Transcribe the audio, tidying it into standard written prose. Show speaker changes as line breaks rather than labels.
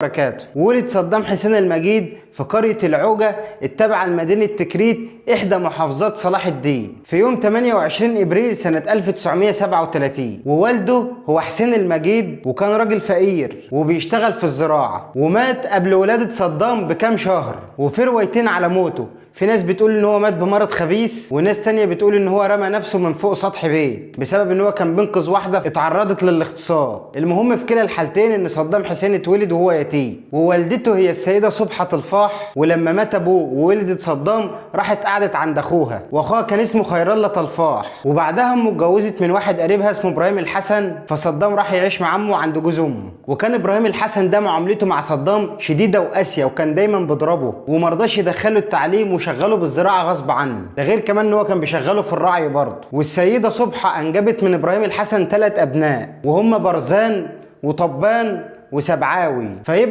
وبركاته. ولد صدام حسين المجيد في قرية العوجة التابعة لمدينة تكريت، إحدى محافظات صلاح الدين، في يوم 28 إبريل سنة 1937. ووالده هو حسين المجيد، وكان راجل فقير وبيشتغل في الزراعة، ومات قبل ولادة صدام بكام شهر. وفي روايتين على موته، في ناس بتقول ان هو مات بمرض خبيث، وناس تانية بتقول ان هو رمى نفسه من فوق سطح بيت بسبب ان هو كان بينقذ واحدة اتعرضت للاغتصاب. المهم في كلا الحالتين ان صدام حسين اتولد وهو يتيم، ووالدته هي السيدة صبحة طلفاح. ولما مات ابوه وولدت صدام راحت قعدت عند اخوها، واخوها كان اسمه خير الله طلفاح. وبعدها امه اتجوزت من واحد قريبها اسمه ابراهيم الحسن، فصدام راح يعيش مع عمه عند جوز امه. وكان ابراهيم الحسن ده معاملته مع صدام شديدة وقاسية، وكان دايما بيضربه ومرضاش يدخله التعليم وشغله بالزراعة غصب عنه، ده غير كمان ان هو كان بيشغله في الرعي برضه. والسيدة صبحة انجبت من ابراهيم الحسن 3 ابناء، وهم برزان وطبان وسبعاوي. فيبقى